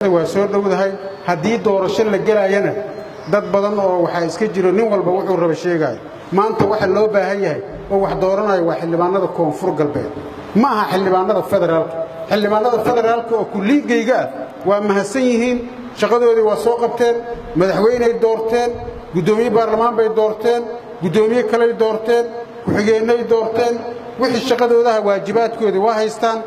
Waa soo dhowdahay. Haddii doorasho la gelayana, dad badan oo waxaa iska jiro nin walba wuxuu raba sheegaayo. Maanta waxa loo baahan yahay oo wax dooranaya waa xildhibaanada Koonfur Galbeed, ma aha xildhibaanada federaalka. Xildhibaanada federaalka oo kulliigayga ah waa mahadsan yihiin, shaqadoodii waa soo qabteen, madaxweyney doorteen, guddoomiye baarlamaan bay doorteen, guddoomiye kaley doorteen, ku-xigeennay doorteen. Wixii shaqadoodaha, waajibaadkoodii waa haystaan.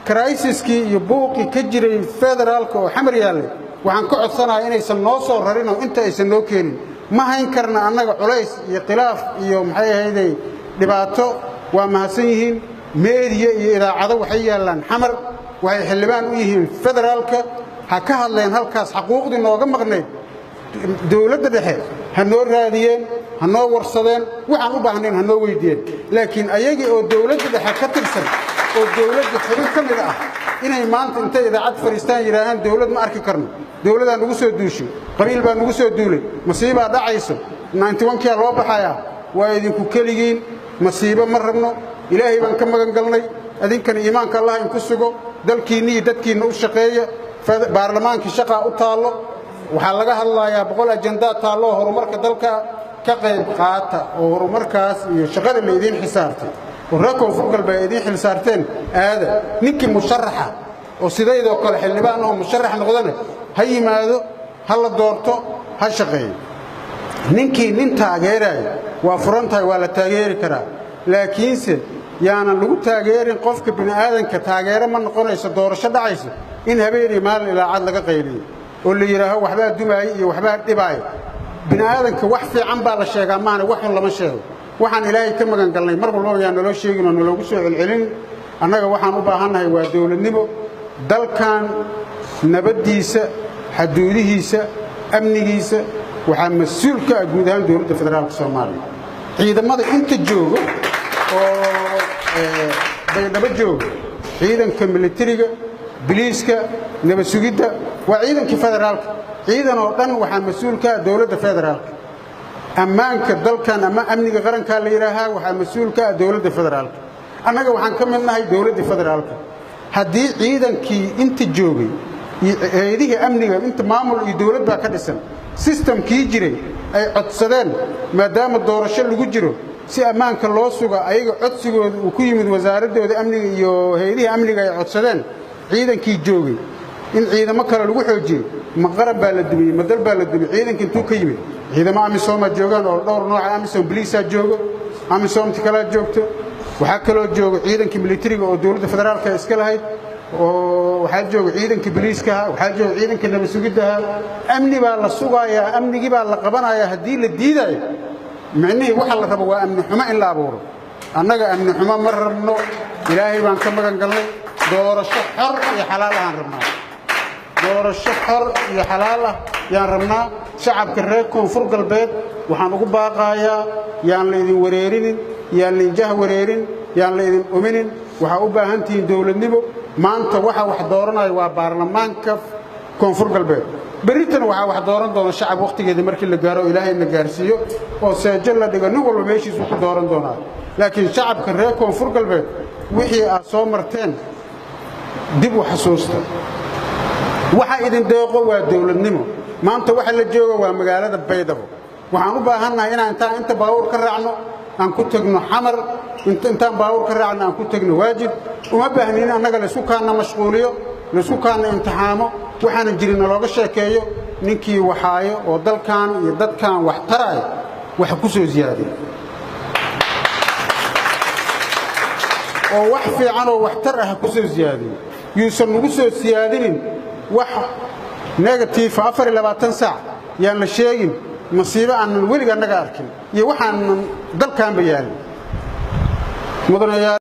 Crisis-kii iyo buuqii ka jiray federaalka oo Xamar yaallay, waxaan ka codsanahay inaysan noo soo rarin oo inta aysan noo keenin. Ma hayn karna annaga culays iyo khilaaf iyo, maxay ahayday, dhibaato. Waa mahadsan yihiin. Meediya iyo idaacado waxay yaallaan Xamar, waxay xildhibaan u yihiin federaalka. Ha ka hadleen halkaas xaquuqdii nooga maqnayd dowladda dhexe, ha noo raadiyeen, ha noo warsadeen, waxaan u baahnayn ha noo weydiiyeen. Laakiin ayagii oo dowladda dhexe ka tirsan oo dowladda xubin ka mid ah inay maanta intay idaacad fadhiistaan yidhaahaan dowlad ma arki karno, dowladdaa nugu soo duushay, qabiil baa nugu soo duulay, masiibaa dhacayso, 91-kiyaa loo baxayaa, waa idinku keligiin. Masiibo ma rabno, Ilaahay baan ka magan galnay. Adinkana iimaanka Allah inku sugo, dalkiinni iyo dadkiinna u shaqeeya. Baarlamaankii shaqaa u taallo. Waxaa laga hadlayaa 100 ajandaa taallo oo horumarka dalka ka qayb qaata, oo horumarkaas iyo shaqada la idiin xisaartay oo reer Koonfur Galbeed ay idiin xilsaarteen aada. Ninkii musharaxa oo sidaydoo kale xildhibaan oo musharax noqdana ha yimaado, ha la doorto, ha shaqeeyo. Ninkii nin taageeraayo waa furan tahay, waa la taageeri karaa, laakiinse yaanan lagu taageerin qofka bini'aadanka. Taageero ma noqonayso doorasho dhacayso in habeenii maalin ilaacad laga qayliyo oo la yidhaaho waxbaa dumaaya iyo waxbaa dhibaaya. Bini'aadanka wax fiican baa la sheegaa, maahane wax xun lama sheego. Waxaan Ilaahay ka magan galnay mar walbaba yaan naloo sheegin oo naloogu soo celcelin. Annaga waxaan u baahannahay waa dowladnimo. Dalkan nabaddiisa, xaduudihiisa, amnigiisa waxaa mas-uul ka ah guud ahaan dowladda federaalka Soomaaliya. Ciidamada inta joogo oo Baydhabo jooga, ciidanka militariga, biliiska, nabad sugidda, waa ciidankii federaalka. Ciidan oo dhan waxaa mas-uul ka ah dowladda federaalka. Ammaanka dalkan ama amniga qarankaa la yidhaahaa waxaa mas-uul ka ah dowladda federaalka. Annaga waxaan ka mid nahay dowladda federaalka. Haddii ciidankii inta joogay iyo hay-adihii amniga inta maamul iyo dowlad baa ka dhisan, system-kii jiray ay codsadeen, maadaama doorasho lagu jiro, si ammaanka loo suga, ayaga codsigooda uu ku yimid wasaaraddooda amniga iyo hay-adihii amniga ay codsadeen ciidankii joogay in ciidamo kale lagu xoojiyey, ma qaran baa la dumiyey? Ma dal baa la dumiyey? Ciidanka intuu ka yimid? Ciidamo AMISOM-aa joogaan oo dhowr nooca. AMISOM biliisaa joogo, AMISOM-ti kalaa joogto, waxaa kaloo joogo ciidankii militariga oo dowladda federaalka iska lahayd, oo waxaa jooga ciidankii biliiskaha, waxaa jooga ciidanka nabad sugiddaha. Amni baa la sugayaa, amnigii baa la qabanayaa. Haddii la diidayo, micnihii waxa la rabo waa amni xumo in la abuuro. Annaga amni xumo ma rabno, Ilaahay baan ka magan galnay. Doorasho xor iyo xalaal ahaan rabnaa, doorasho xor iyo xalaal ah yaan rabnaa. Shacabka reer Koonfur Galbeed waxaan ugu baaqayaa yaan la idin wareerinin, yaan laidin wareerin, yaan la idin uminin. Waxaa u baahan tihiin dowladnimo. Maanta waxa wax dooranaya waa baarlamaanka Koonfur Galbeed, berritana waxaa wax dooran doona shacab wakhtigeeda markii la gaaro, Ilaahayna gaarsiiyo oo seejo la dhigo, nin walba meeshiisuu ku dooran doonaa. Laakiin shacabka reer Koonfur Galbeed, wixii aad soo marteen dib u xasuusta. Waxa idin deeqo waa dowladnimo. Maanta waxa la jooga waa magaalada Baydhabo. Waxaan u baahannahay inaan intaan inta baabuur ka raacno aan ku tegno Xamar, intaan baabuur ka raacno aan ku tegno Waajid. Uma baahnin annaga laysku kaanna mashquuliyo, laysku kaanna imtixaamo, waxaanan jirin nalooga sheekeeyo. Ninkii waxaayo oo dalkan iyo dadkan wax taraayo waxa ku soo siyaadiya oo wax fiican oo waxtar ah ku soo siyaadiyo, yuusan nagu soo siyaadinin wax negative. 24 saac yaan la sheegin masiibo aanan weliga annaga arkin iyo waxaanan dalkaanba yaalin, mudanayaal.